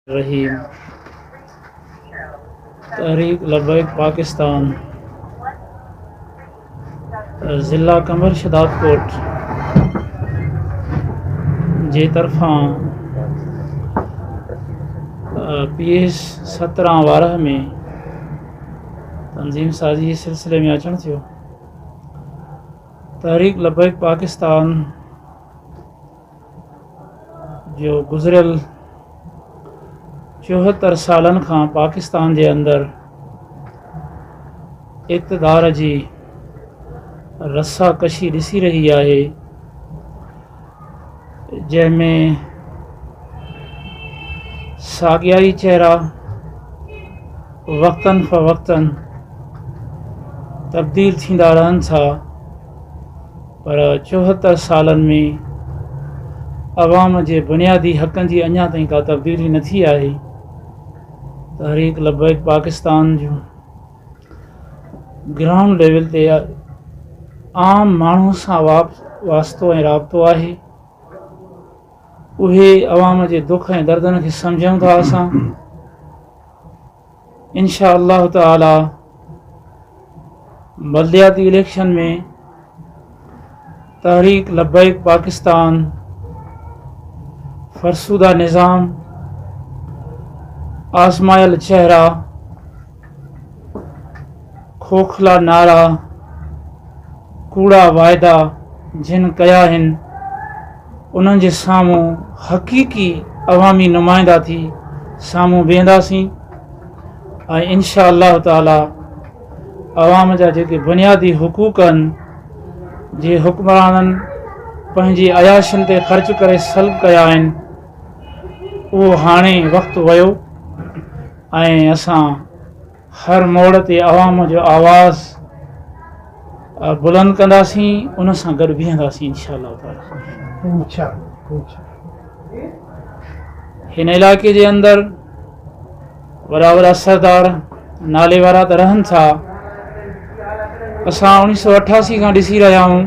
الرحيم تحريڪ لبيڪ پاڪستان ضلع قمر شھدادڪوٽ جي طرفان پي ايس 17 وارهه ۾ تنظيم سازي جي سلسلي ۾ اچڻ ٿيو. تحريڪ لبيڪ پاڪستان جو گذريل 74 سالن کان پاڪستان جي اندر اقتدار جي رسا ڪشي ڏسي رهي آهي، جنهن ۾ ساڳيا ئي چهرا وقتن فوقتن تبديل ٿيندا رهن ٿا، پر 74 سالن ۾ عوام جي بنيادي حقن جي اڃا تائين ڪا تبديلي نه ٿي آهي. تحريڪ لبيڪ پاڪستان جو گرائونڊ ليول تي عام ماڻهو سان واسطو ۽ رابطو آهي. اهي عوام جي دک ۽ دردن کي سمجهون ٿا. اسان انشاء الله تعالي بلدياتي اليڪشن ۾ تحريڪ لبيڪ پاڪستان فرسوده نظام، آزمايل چهرا، کوکلا نعرا، ڪوڙا واعدا جن ڪيا آهن، انهن جي سامهون حقيقي عوامي نمائندا ٿي سامهون بيهنداسين ۽ انشاء الله تعالي عوام جا جيڪي بنيادي حقوق آهن، جي حڪمرانن پنهنجي عياشين تي خرچ ڪري سلب ڪيا آهن، اهو هاڻي وقت ويو ۽ اسان هر موڙ تي عوام جو آواز بلند ڪنداسين، ان سان گڏ بيهنداسين انشاء الله تعالي. هن علائقي جي اندر وڏا وڏا سردار نالي وارا ته رهن ٿا. اسان 1988 کان ڏسي رهيا آهيون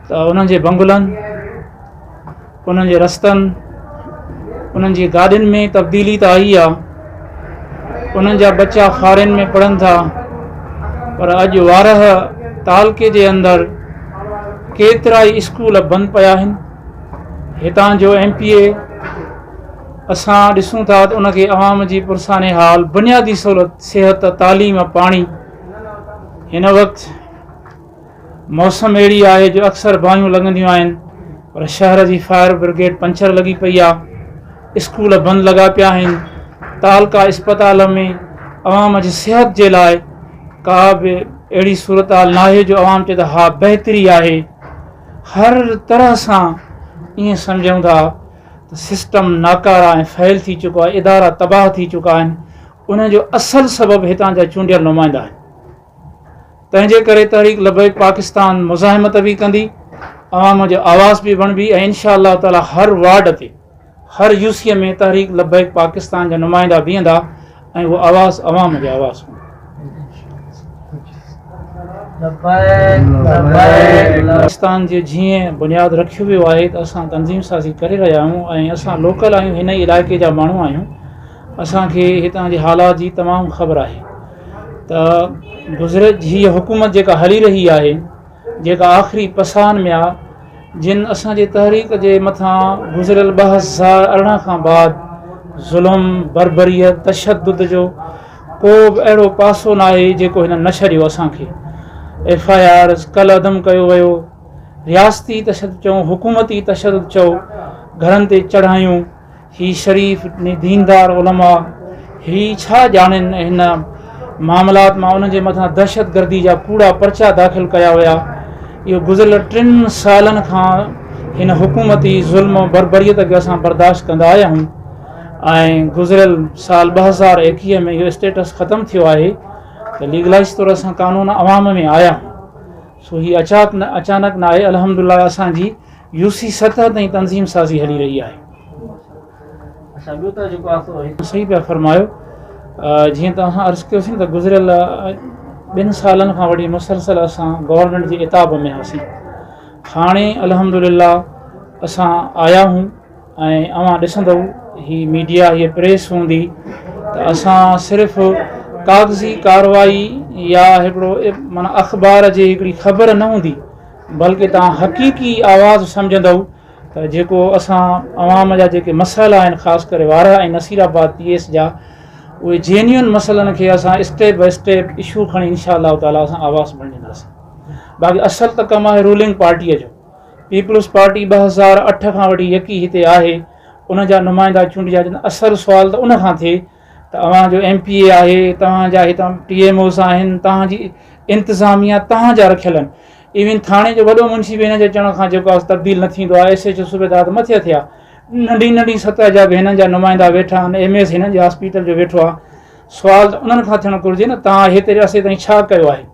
ته انهن جي بنگلن، انهن جي رستن، انهن جي گاڏين ۾ تبديلي ته آئي آهي، انهن جا ٻچا فارين ۾ پڙهن ٿا، پر اڄ وارهه تعلقي جي اندر ڪيترا ئي اسڪول بند پيا آهن. هتان جو ايم پي اي اسان ڏسون ٿا ته ان کي عوام جي پرساني حال، بنيادي سهولت، صحت، تعليم، پاڻي، هن وقت موسم اهڙي آهي جو اڪثر باهيون لڳنديون آهن، پر شهر جي فائر برگيڊ پنچر لڳي پئي آهي، اسڪول بند لڳا پيا آهن، تعلقه اسپتال ۾ عوام جي صحت جي لاء ڪا به اهڙي صورتحال ناهي جو عوام چئي ته ها بهتري آهي. هر طرح سان ائين سمجهون ٿا ته سسٽم ناڪاره ۽ فيل ٿي چڪو آهي، ادارا تباهه ٿي چڪا آهن، ان جو اصل سبب هتان جا چونڊيل نمائندا آهن. تنهن جي ڪري تحريڪ لبيڪ پاڪستان مزاحمت به ڪندي، عوام جو آواز به بڻبي ۽ انشاء الله تعالي هر وارڊ تي، هر يو سي ۾ تحريڪ لبيڪ پاڪستان جا نمائندا بيهندا ۽ اهو آواز عوام جو آواز هوندو. پاڪستان جي جيئن بنياد رکيو ويو آهي ته اسان تنظيم سازي ڪري رهيا آهيون ۽ اسان لوڪل آهيون، هن ئي علائقي جا ماڻهو آهيون، اسان کي هتان جي حالات جي تمام خبر آهي ته گذريل هيء حڪومت جيڪا هلي رهي آهي، جيڪا آخري پساهن ۾ آ، جن اسان جي تحريڪ جي مٿان گذريل 2018 کان بعد ظلم، بربريت، تشدد جو ڪو به اهڙو پاسو ناهي جيڪو هنن نه ڇڏيو. اسان کي ايف I آرز ڪالعدم ڪيو ويو، رياستي تشدد چئون، حڪومتي تشدد چئو، گهرن تي چڙهايون. هي شريف ديندار علماء هي ڇا ڄاڻين هن معاملات مان، انهن جي مٿان دهشتگردي جا ڪوڙا پرچا داخل ڪيا ويا. اهو گذريل 3 سالن کان هن حڪومتي ظلم و بربريت کي اسان برداشت ڪندا آيا آهيون ۽ گذريل سال 2021 ۾ اهو اسٽيٽس ختم ٿيو آهي ته ليگلائز طور اسان قانون عوام ۾ آيا آهيون. سو هي اچانڪ نه آهي. الحمدلله اسان جي يو سي سطح تائين تنظيم سازي هلي رهي آهي. صحيح پيا فرمايو. جيئن ته اسان عرض ڪيوسين ته گذريل 2 سالن کان وٺي مسلسل اسان گورنمينٽ جي عتاب ۾ هئاسين. هاڻي الحمدلله اسان آيا آهيون ۽ اوهان ڏسندؤ هي ميڊيا هيء پريس هوندي ته اسان صرف ڪاغذي ڪارروائي يا هڪڙو معنيٰ اخبار جي هڪڙي خبر نه هوندي بلڪه توهان حقيقي آواز سمجهندؤ ته جيڪو اسان عوام جا جيڪي مسئلا آهن خاص ڪري وارهه ۽ نصير آباد ٽي ايس جا اهي جينيون مسئلن کي اسان اسٽيپ باء اسٽيپ اشو کڻي انشاء الله تعالٰي اسان آواز بڻجنداسين باقي اصل ته ڪم آهي رولنگ پارٽيء جو پيپلز پارٽي 2008 کان وٺي يڪي هتي آهي ان جا نمائندا چونڊجا اچن اصل سوال ته ان کان ٿئي ته اوهان جو ايم پي اي آهي توهان جا هتان ٽي ايم اوز آهن توهان جي انتظاميا توهان جا رکيل آهن ايون ٿاڻي جو وڏو منشي به هن جي چوڻ کان جيڪو آهي تبديل نه ٿيندو آهي ايس ايڇ او صوبيدار ته مٿي ٿيا ننڍي ننڍي سطح جا به هنن جا نمائندا ويٺا آهن ايم ايس هنن جي هاسپيٽل جو ويٺو آهي سوال ته انهن کان ٿيڻ گهرجي نه توهان هيتري عرصي تائين ڇا ڪيو آهي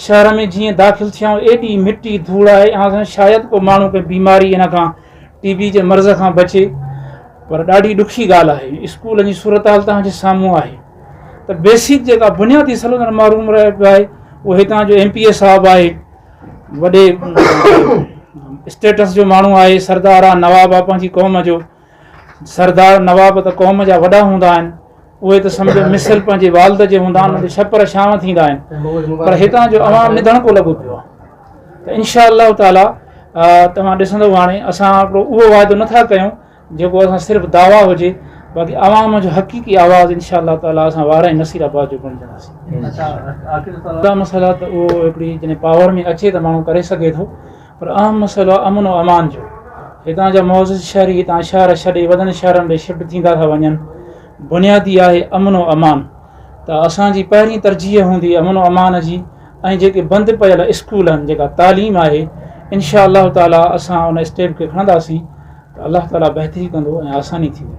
شهر ۾ جيئن داخل ٿيا آهيون ايڏي مٽي ڌوڙ آهي ۽ شايد ڪو ماڻهو ڪنهن بيماري ان کان ٽي بي جي مرض کان بچي پر ڏاڍي ڏکي ڳالهه آهي اسڪولن جي صورتحال توهان جي سامهون آهي ته بيسڪ جيڪا بنيادي سهولت محروم رهيو پيو آهي اهو هتان جو ايم پي اي صاحب آهي وڏي اسٽيٽس جو ماڻهو آهي سردار آهي نواب آهي پنهنجي قوم جو سردار نواب ته قوم جا وڏا هوندا آهن اهي ته سمجهو مثل پنهنجي والد جي هوندا آهن انهن تي ڇپر ڇانو ٿيندا آهن پر هتان جو عوام نڌڻڪو لڳو پيو آهي ته انشاء الله تعالي توهان ڏسندو هاڻي اسان هڪڙو اهو واعدو نٿا ڪيون جيڪو اسان صرف دعويٰ هجي باقي عوام جو حقيقي آواز انشاء الله تعالي اسان وارا ۽ نصير آباد جو بڻجنداسين. دا مسئلا ته اهو هڪڙي جڏهن پاور ۾ اچي ته ماڻهو ڪري سگهي ٿو پر اهم مسئلو آهي امن و امان جو هتان جا معزز شهري هتان شهر ڇڏي وڏن شهرن ڏي شفٽ ٿيندا ٿا وڃن بنيادي آهي امن و امان ته اسان جي پهرين ترجيح هوندي امن و امان جي ۽ جيڪي بند پيل اسڪول آهن جيڪا تعليم آهي انشاء الله تعالي اسان ان اسٽيپ کي کڻنداسين ته الله تعالي بهتري ڪندو ۽ آساني ٿيندي.